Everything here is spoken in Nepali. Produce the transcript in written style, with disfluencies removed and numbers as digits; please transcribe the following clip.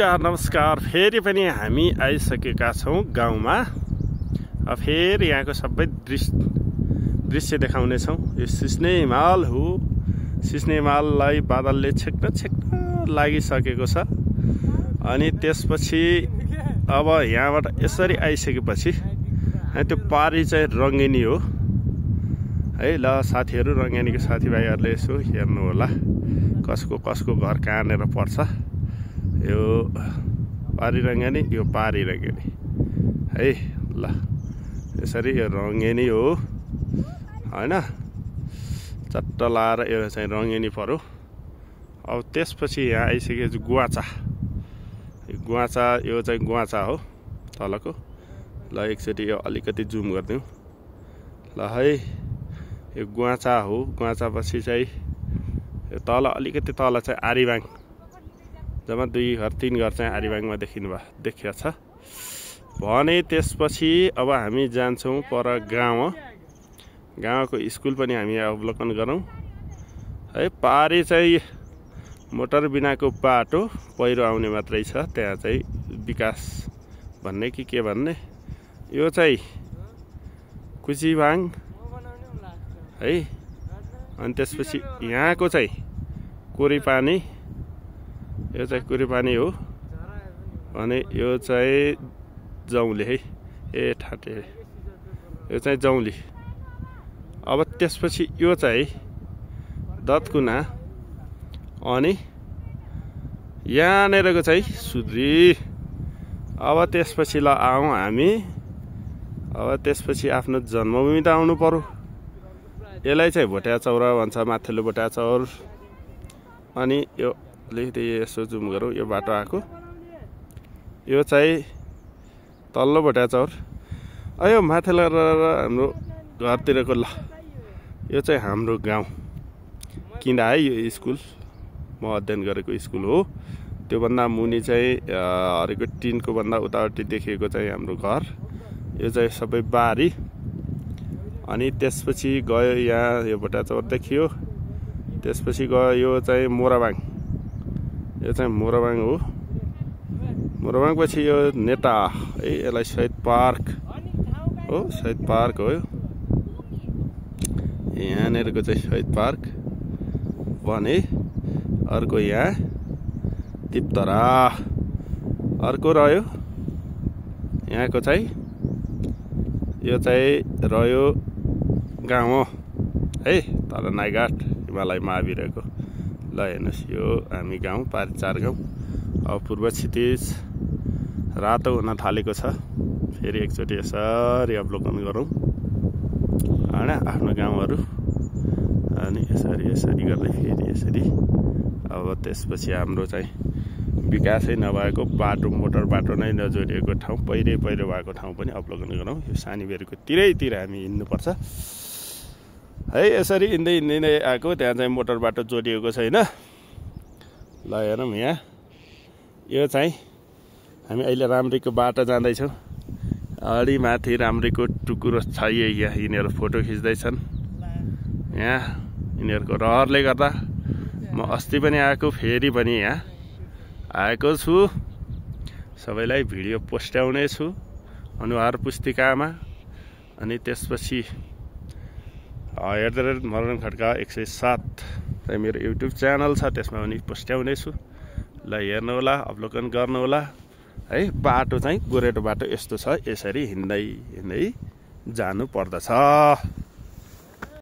नमस्कार फेरि पनि हामी आइसकेका छौं गाउँमा। अब फेरि यहाँको सबै दृश्य देखाउने छौं। यो सिस्ने हिमाल हो। सिस्ने हिमाललाई बादलले छेक्न लागिसकेको छ। अनि त्यसपछि अब यहाँबाट यसरी आइसकेपछि त्यो पारी चाहिँ रङ्गिनी हो है। ल साथीहरु, रङ्गिनीको साथीभाइहरुले यसो हेर्नु होला कसको घर कहाँनेर पर्छ। यो पारी रङ्गिनी, यो पारी रङ्गिनी है। ल यसरी यो रङ्गिनी हो हैन, चट्ट लाएर यो चाहिँ रङ्गिनी पर्यो। अब त्यसपछि यहाँ आइसकेपछि गुवाचा, यो चाहिँ गुवाचा हो तलको। ल एकचोटि यो अलिकति जुम गरिदिउँ। ल है, यो गुवाचा हो। गुवाचा पछि चाहिँ यो तल अलिकति तल चाहिँ आरिबाङ, जम्मा 2 घर 3 घर चाहिँ आरिबाङमा देखिया छ भने। त्यसपछि अब हामी जान्छौं पर गाउँको स्कुल पनि हामी अवलोकन गरौँ है। पारी चाहिँ मोटर बिनाको बाटो, पहिरो आउने मात्रै छ। त्यहाँ चाहिँ विकास भन्ने कि के भन्ने, यो चाहिँ कुचिबाङ है। अनि त्यसपछि यहाँको चाहिँ कोरीपानी, यो चाहिँ कोरीपानी हो। अनि यो चाहिँ जौली है, ए ठाटे, यो चाहिँ जौली। अब त्यसपछि यो चाहिँ दतकुना। अनि यहाँनेरको चाहिँ सुद्री। अब त्यसपछि ल आउँ हामी। अब त्यसपछि आफ्नो जन्मभूमि त आउनु पर्यो। यसलाई चाहिँ भोटिया चौरा भन्छ, माथिल्लो भोटिया चौर। अनि यो अलिकति यसो जुम गरौँ, यो बाटो आएको यो चाहिँ तल्लो भोटिया चौर। यो माथिल्लो हाम्रो घरतिरको। ल यो चाहिँ हाम्रो गाउँ किन है। यो स्कुल म अध्ययन गरेको स्कुल हो। त्योभन्दा मुनि चाहिँ हरेको टिनको भन्दा उतापट्टि देखिएको चाहिँ हाम्रो घर। यो चाहिँ सबै बारी। अनि त्यसपछि गयो यहाँ यो भोटिया चौर देखियो। त्यसपछि गयो यो चाहिँ मोराबाङ, यो चाहिँ मोराबाङ हो। मोराबाङ पछि यो नेता है, यसलाई शहीद पार्क हो। शहीद पार्क हो यो। यहाँनिरको चाहिँ शहीद पार्क भने। अर्को यहाँ तिप्तरा, अर्को रह्यो यहाँको चाहिँ, यो चाहिँ रह्यो गाउँ है, तल नाइघाट हिमालय महावीरको। ल हेर्नुहोस्, यो हामी गाउँ पारी 4 गाउँ। अब पूर्व क्षितिज रातो हुन थालेको छ। फेरि एकचोटि यसरी अवलोकन गरौँ हैन आफ्नो गाउँहरू। अनि यसरी गर्दै फेरि यसरी। अब त्यसपछि हाम्रो चाहिँ विकासै नभएको बाटो, मोटर बाटो नै नजोडिएको ठाउँ, पहिरो भएको ठाउँ पनि अवलोकन गरौँ। यो सानीबेरको तिरैतिर हामी हिँड्नुपर्छ है। यसरी हिँड्दै आएको। त्यहाँ चाहिँ मोटर बाटो जोडिएको छैन। ल हेरौँ यहाँ, यो चाहिँ हामी अहिले राम्रीको बाटो जाँदैछौँ। अलि माथि राम्रीको टुकुरो छ। यहाँ यिनीहरू फोटो खिच्दैछन्। यहाँ यिनीहरूको रहरले गर्दा म अस्ति पनि आएको, फेरि पनि यहाँ आएको छु। सबैलाई भिडियो पोस्ट्याउने छु अनुहार पुस्तिकामा। अनि त्यसपछि हेर्दै मरण खड्का 107 चाहिँ मेरो युट्युब च्यानल छ, त्यसमा पनि पोस्ट्याउने छु। ल हेर्नु होला, अवलोकन गर्नु होला है। बाटो चाहिँ गोरेटो बाटो यस्तो छ। यसरी हिँड्दै जानु पर्दछ।